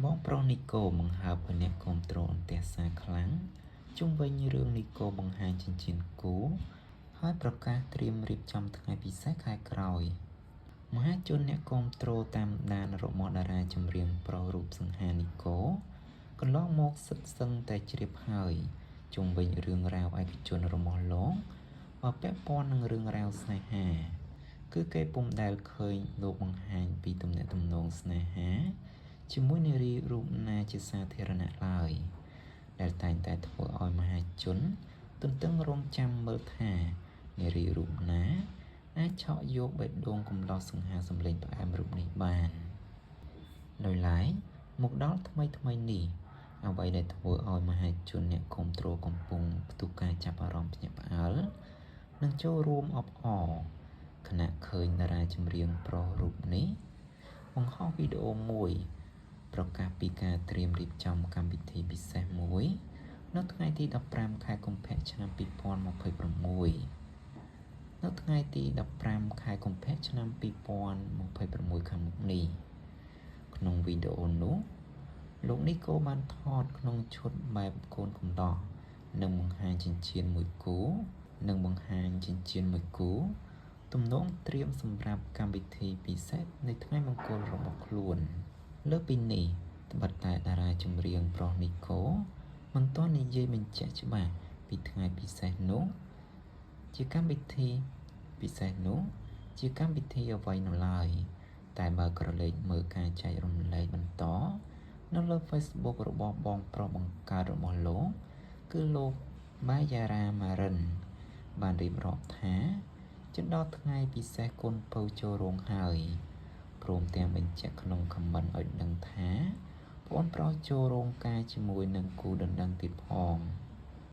បងប្រុសនីកូបង្ហើបឲ្យអ្នកគាំទ្រអន្ទះសារខ្លាំងជុំវិញរឿងនីកូបង្ហាញចិញ្ចៀនគូហើយប្រកាសត្រៀមរៀបចំថ្ងៃពិសេសខែក្រោយមហាជនអ្នកគាំទ្រតាមដានរបស់តារាចម្រៀងប្រុសរូបសង្ហានីកូកន្លងមកសិតសឹងតែជ្រាបហើយជុំវិញរឿងរ៉ាវឯកជនរបស់លោកបើពាក់ព័ន្ធនឹងរឿងរ៉ាវស្នេហាគឺគេពុំដែលឃើញលោកបង្ហាញពីទំនាក់ទំនងស្នេហាជាមួយនារីរូបណាជាសាធារណៈឡើយដែលតែងតែធ្វើឲ្យមហាជនទន្ទឹងរង់ចាំមើលថានារីរូបណាអាចឆក់យកបេះដូងកំឡោះសង្ហាសម្លេងផ្អែមរូបនេះបានដោយឡែកមកដល់ថ្មីថ្មីនេះអ្វីដែលធ្វើឲ្យមហាជនអ្នកគាំទ្រកំពុងផ្ទុះការចាប់អារម្មណ៍ភ្ញាក់ផ្អើលនិងចូលរួមអបអរខណៈឃើញតារាចម្រៀងប្រុសរូបនេះបង្ហោះវីដេអូមួយប្រកាសពីការត្រៀមរៀបចំកម្មវិធីពិសេសមួយនៅថ្ងៃទី15ខែកុម្ភៈឆ្នាំ2026នៅថ្ងៃទី15ខែកុម្ភៈឆ្នាំ2026ខាងមុខនេះក្នុងវីដេអូនោះលោកនីកូបានថតក្នុងឈុតបែបកូនកំដោះនិងបង្ហាញចិញ្ចៀនមួយគូនិងបង្ហាញចិញ្ចៀនមួយគូទំនងត្រៀមសម្រាប់កម្មវិធីពិសេសនៃថ្ងៃមង្គលរបស់ខ្លួនលើសពីនេះត្បិតតែតារាចម្រៀងប្រុសនីកូមិនទាន់និយាយបញ្ជាក់ច្បាស់ពីថ្ងៃពិសេសនោះជាកម្មវិធីពិសេសនោះជាកម្មវិធីអ្វីនៅឡើយតែបើក្រឡេកមើលការចែករំលែកបន្តនៅលើ Facebook របស់បងប្រុសបង្កើតរបស់លោកគឺលោកបាយ៉ារ៉ាម៉ារិនបានរៀបរាប់ថាជិតដល់ថ្ងៃពិសេសកូនពៅចូលរោងហើយព្រមទាំងបញ្ជាក់ក្នុងខមមិនឲ្យដឹងថាប្អូនប្រុសចូលរោងការជាមួយនឹងគូដណ្ដឹងទៀតផង។